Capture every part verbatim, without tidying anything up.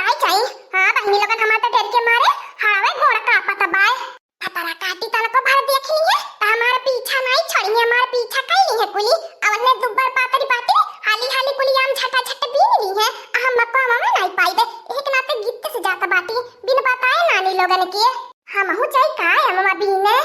आई जाई। हाँ बहिनी लोगन, हमार तो डर के मारे हड़वे गोड़ कांपत बाय। भतार काटी तनको भर देख ली है, त हमार पीछा नाई छोड़ी है, हमार पीछा कई ली है कुली। अवन्ने दुब्बर पातरी बाटी, हाली हाली कुली आम झटा झट बीन ली है, आ हम मको अमवा नाई पाई दे। एक नाते गित्त से जात बाटी, बिन बताए नानी लोगन के। हमहू जाई का अमवा बीने?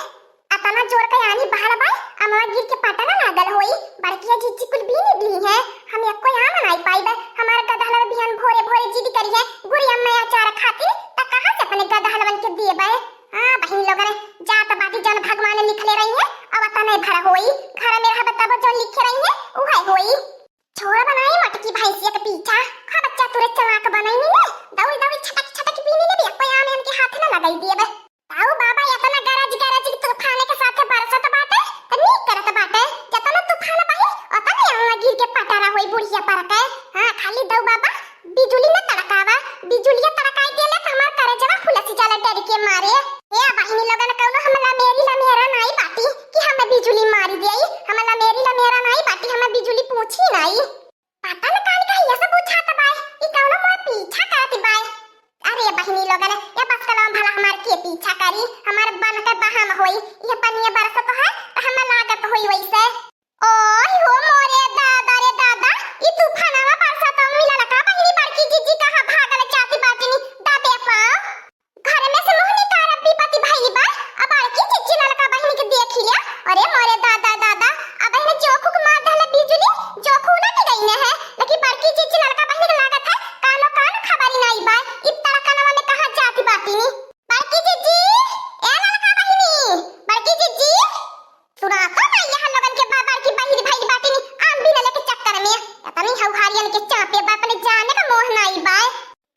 अतना जोर के आनी बहल बाय, अमवा गिर के पटना लागल होई। बड़किया जिज्जी कुल बीन ली है, हम एको आम नाई पाई दे। हमार गदहलवा बिहान भोरे भोरे जिद करी है, गुड़ी अम्मा अचार खातिर, त कहाँ से अपने गदहलवन के देबे? हाँ बहिनी लोगन, जात बाटी जौन भगवान लिखले रही है, अब तने भर होई। घर में रहब तब जौन लिखे रही है, उहे होई। छोड़ बनाई मोटकी भैंसिया के पीछा, खा बच्चा तुरे चलाक बनाई नी ने, दौड़ी दौड़ी छटक छटक बीनी लेबे, कोई आम हमके हाथ न लगाई देबे। ताऊ बाबा इतना गरज गरज के तूफान के साथ बरसत बाटे, त नीक करत बाटे। जतना तूफान बही, ओतने आम गिर के पटारा होई बुढ़िया पर के। हाँ, खाली दऊ बाबा, बिजुली न तड़कावा, बिजुलिया तड़काई देले त हमार करेजवा फुलस जाला डर के मारे। ए बहिनी लोगन, कौनो हम लमेरी लमेरा नाई बाटी कि हम बिजुली मारी देई। हम लमेरी लमेरा नाई बाटी, हम बिजुली पूछी नाई। पता न कान का ये सब बुझात बाय, ई कौनो मोर पीछा करत बाय। अरे बहिनी लोगन, ये बस कलम भला हमार के पीछा करी, हमार बन के बहम होई, ये पनिया बरसत है त हम लागत होई वैसे। ओय हो मोरे दादा रे दादा, ई तूफानवा बरसत मिलल का बहिनी, बड़की जिज्जी कहाँ भागल जाती बाटिनी, दाबे पाँव। घर में से मुँह निकार अब विपत्ति भइली बा, अब बड़की जिज्जी ललका बहिनी के देखी लिया। अरे मोरे दादा दादा, अब बहिनी चोखू के मार दहले बिजुली, चोखू उलट गई ने है, लेकिन बड़की जिज्जी ललका बहिनी के लागत है कानो कान खबरी नाई बा, ई तड़कनवा में कहाँ जाती बाटिनी। बड़की जिज्जी, ए ललका बहिनी, बड़की जिज्जी। सुनातो ना यहाँ लोगन के बा-, बड़की बहिनी भइल बाटिनी, आम बीनले के चक्कर में। इतनी हौहारियन के चापे बा, अपने जाने का मोह नाई बा।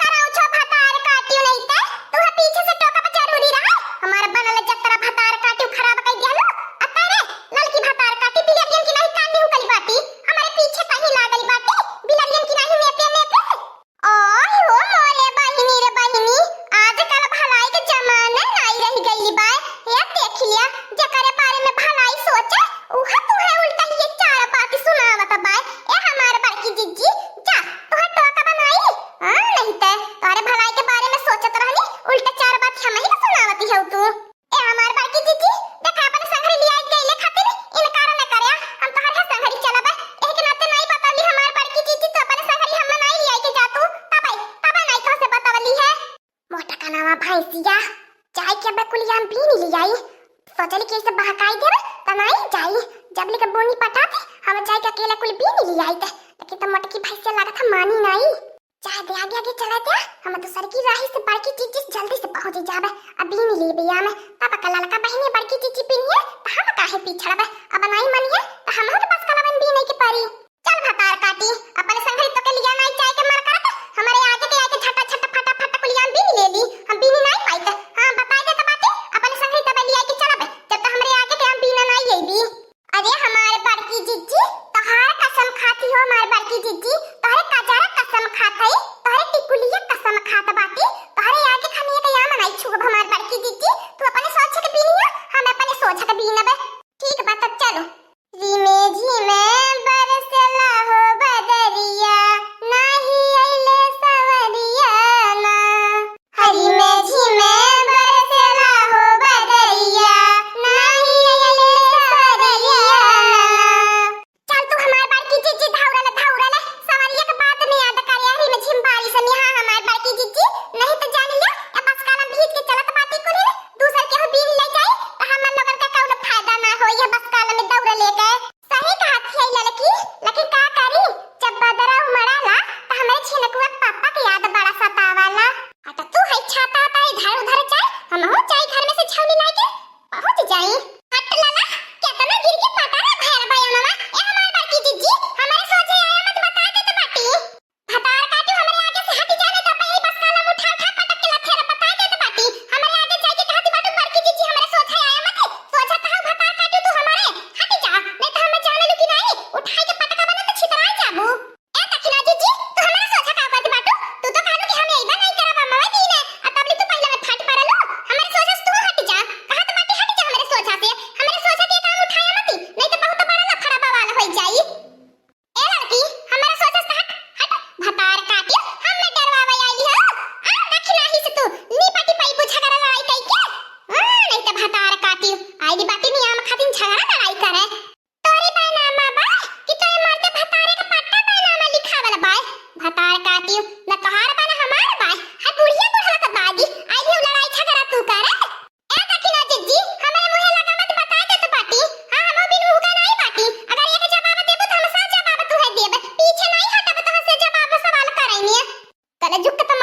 करौछो भतार काटियो नहीं ते, तुहे पीछे से टोकब जरूरी रहा। हमार बनल जतरा भतार काटियो खराब कई दिहलो। अतरे ललकी भतार काटी बिलरियन की नहीं कान निहुकल बाटी, हमारे पीछे कहीं लागल बाटी, बिलरियन की नहीं नेपे नेपे। ओय हो मोरे बहिनी रे बहिनी, आजकल भलाई के जमाना नाई रह गइल बा। हे देख लिया, जेकरे बारे में भलाई सोचे, उहे तुहे उल्टा ही ये चार बात सुनावत बा। ए हमार बड़की जिज्जी, जा, तुहे टोका बनाई। हाँ, नहीं ते, तोहरे भलाई के बारे में सोचत रहनी, उल्टा चार बात हम ही के सुनावती हो तू। ए हमार बड़की जिज्जी, देखा अपन संघरी लिया गइले खातिर इनकार न करे, हम तोहर है संघरी चलब, एह के नाते नाई बतौली हमार बड़की जिज्जी, तो अपन संघरी हम नाई लिया के जा तू, तबे, तबे नाई तोहसे बतौली है। मोटा कनावा भैंसिया, जाई के अबे कुलियान बीन लियाई, सोचली कि ऐसे बहकाई देवे, त नाई जाई, जब लेके बोनी पटाते, हम जाई के अकेला कुल बीन लियाई ते, लेकिन तो मोटकी भैंसिया लागत है मानी नाई। चाहे दे आगे आगे चला दे, हम दूसर की राही से बड़की चीची जल्दी से पहुँच जाबे। अब बीन लेबे आमे, तब का ललका बहिनी बड़की चीची बीनिए, त हम काहे पिछड़बे? अब नाई मनिए, त हमहू के बस कलवन बीने के परी। चल भतार काटी, अपन संघरी तो के लिया नाई चाय के मर करत, हमारे आगे के आके झटा झट फटा फट कुलियान बीन ले ली, हम बीनी नाई पाइत। हाँ, बताई देत बाटे, अपन संघरी तबे लिया के चलबे, जब त हमरे आगे के हम बीना नाई अइबी। अरे हमार बड़की जिज्जी, तोहार कसम खाती हो हमार बड़की जिज्जी, तोहरे कजरा कसम खात हई, तोहरे टिकुलिया कसम खात बाटी, तोहरे आगे खानी एक याम नाई छुअब हमार बड़की जिज्जी, तू अपने सोच के बीनिया, हम अपने सोच के बीनब। ठीक बा, तब चलो। रिमे झिमे बरसेला हो बदरिया, नाही अइले सवरिया ना। हरी में झिमे बरसेला हो बदरिया, नाही अइले सवरिया ना। चल तू हमार बड़की जिज्जी धौरल धौरल, सवरिया के बाद में याद करे, हरी में झिम बारिश में, हाँ हमार बड़की जिज्जी, नहीं तो जान लियो, ए बस काला भीज के चलत बाटी कुली रे, दूसर केहू बीन ले जाई, त हमन लोगन का कौनो फायदा ना।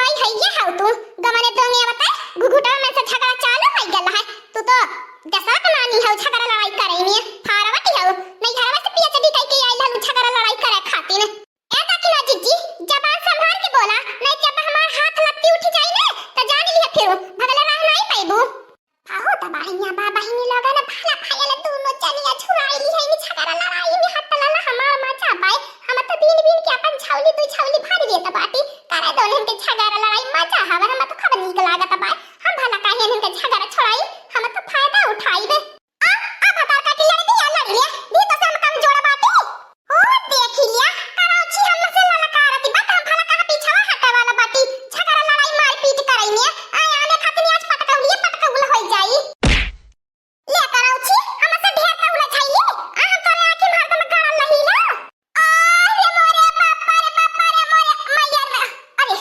ए, हइये हउ तू, गमने दोंगे आवत है, घुघुटवा में से झगड़ा चालू होइ गल है। तू तो दसवा के नानी हउ, झगड़ा लड़ाई करइ में, फारवटी हउ, नैहरवा से PhD कइ के आइल हलू झगड़ा लड़ाई करे खातिर। ए दखिना जिज्जी, जबान संभार के बोला, नहीं जब हमार हाथ लत्ती उठ जाई ने, त जान लिहे फिर, भगले रह नहीं पइबू। आहो त बहिनिया बा, बहिनी लोगन भला भयल दुनो जनिया छुड़ाई लिहे, इन झगड़ा लड़ाई में हटला ला हमार मजा पाए। हम त बीन बीन के अपन झौली दू झौली भर लेत बाटी। करे दो इनके झगड़ा लड़ाई मजा हवे, हम त खूब नीक लागत बाए। हम भला काहे इनके झगड़ा छुड़ाई, हम त फायदा उठाई बे। आ, आ भतार काटी लड़ दिया, लड़ लिया। भी तो हम कमजोर बाटी। ओ, देखि लिया, करौछी हमसे ललकारती बा, त हम भला कहाँ पीछवा हटे वाला बाटी। झगड़ा लड़ाई मारपीट करइने, आय आने खातिर आज पटकउलिए पटकउल होइ जाई। ले करौछी, हमसे ढेर त उलझाइए, आ हम तोरे आँखी में हरदम गड़ल रहीला। आ, रे मोरे बापा रे बापा रे मोरे मैया रे, अरे,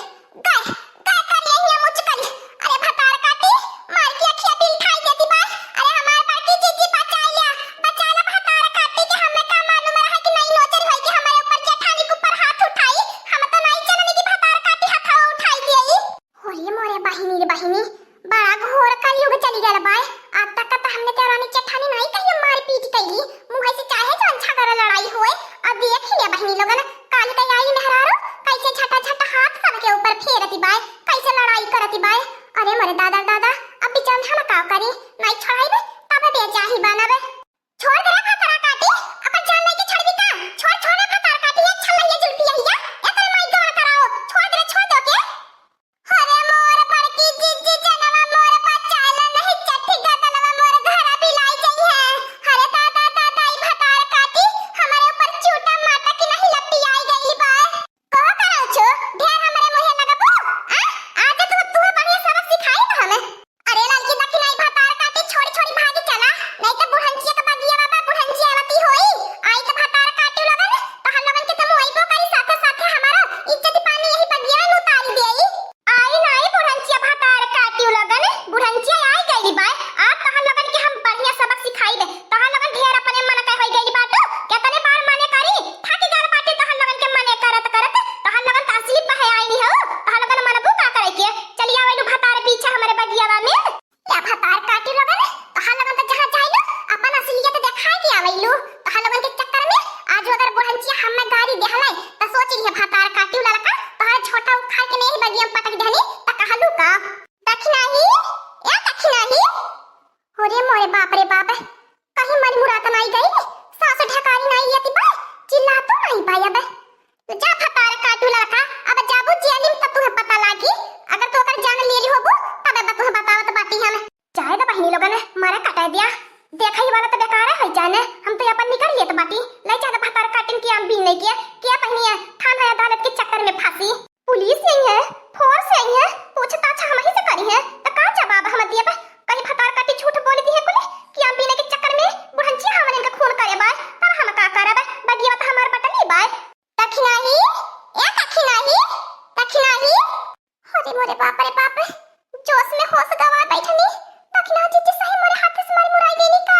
गाय, गाय करिया हिया मुचकल। अरे भतार काटी, मार के अखिया बिल खाई देती बाय। अरे हमार बड़की जीजी बचा लिया, बचा ला भतार काटी के, हमें का मालूम रहा कि नहीं नोचर होई कि हमारे ऊपर जेठानी के ऊपर हाथ उठाई। हम तो नहीं जननी कि भतार काटी हाथ उठाई दिए। अरे मोरे बहिनी रे बहिनी, बड़ा घोर कलयुग चली गल बाय। आज तक का तो हमने तो रानी जेठानी नहीं कहियो मारपीट कइली, मुँह से चाहे जौन झगड़ा लड़ाई होए। अब देख लिया बहिनी लोगन, काल के आई मेहरारू कैसे झटा झटा हाथ सबके ऊपर फेरती बाय, कैसे लड़ाई करती बाय। अरे मोरे दादा दादा, अब बिचार हम का करी, नहीं छोड़ाई बे, तब बे जाही बनबे। छोड़ दे रे भतार काटी, अपन जान लेके छोड़बी का? छोड़, छोड़ रे भतार काटी, ये छल्ला ये जुल्फी यही जा, ये तेरे माई गवा कराओ, छोड़ दे रे, छोड़ दे के। अरे मोर बड़की जीजी जनवा मोर बचाला नहीं चट्ठी गदलवा मोर घरा बिलाई जइहे। अरे दादा दादा ई भतार काटी हमरे ऊपर चूटा माटा की नहीं लपटी आई गई बा। कहो करो छो ढेर हमरे मुँहे लगबू। आ? आज तू तू बढ़िया सबक सिखाई ना हमें। अरे लड़की दखिनाई भतार काटी छोड़ी छोड़ी भागी चला। नहीं तो बुढ़ंचिया के बगिया बाबा बुढ़ंचिया आवती होई। आई तो भतार काटी लगन तो हम लोगन के तो मुआइबो करी साथे साथे हमारा इज्जत पानी यही बगिया में उतारी देई। आई नाई बुढ़ंचिया भतार काटियो लगन, बुढ़ंचिया आई गइली बाय। आज तहन लगन के हम बढ़िया सबक सिखाई दे। तहन लगन ढेर अपने मन के होई गइली बाटू, केतने बार मने करी, थक गल बाटे तहन लगन के मने करत करत। तहन लगन त असली बहे आई नहीं हो, तहन लगन मनबू का करे के। चली आवेलू भतार पीछे हमरे बगियावा में। या भतार काटी लगन, तोहार लगन त जहाँ जाइलू, अपन असलियत देखाए के आवेलू। तोहार लगन के चक्कर में आज अगर बुढ़ंचिया हमें गारी देहले, त सोच लिहे भतार काटी लड़का, तोहार छोटा उखाड़ के नहीं बगिया में पटक देहनी, त कहलू का? दखिनाही, ए दखिनाही। अरे मोरे बाप रे बाप, कहीं मन मुरात नाई गई, सास ढकारी नाई यति बा, चिल्ला तो नाई पाई अब। जा भतार काटू लड़का, अब जाबू जेल में तब तुम्हें पता लागी। अगर तू ओकर जान ले ली होबू, तब अब तुम्हें बतावत बाटी हम। जाए द बहिनी लोगन, मारे कटाए दिया। देखई वाला तो बेकार है जाने, हम तो अपन निकल लेत बाटी। ले जा द भतार काटिन की आम बीन नहीं किया, किया बहिनी है, थाना अदालत के चक्कर में फंसी। पुलिस आई है, फोर्स आई है, पूछताछ हमही से करी है, त का जवाब हम दियब? कहीं भतार काटी झूठ बोल दी है कुल कि हम बीने के चक्कर में बुढ़ंचिया हमन इनका खून करे बाय, तब हम का करब? बगिया त हमार बटली बाय। दखिनाही, ए दखिनाही, दखिनाही। अरे मोरे बाप रे बाप, जोश में होश गवा बैठनी। दखिना जीजी सही मोरे हाथ से मारी मुराई देनी का?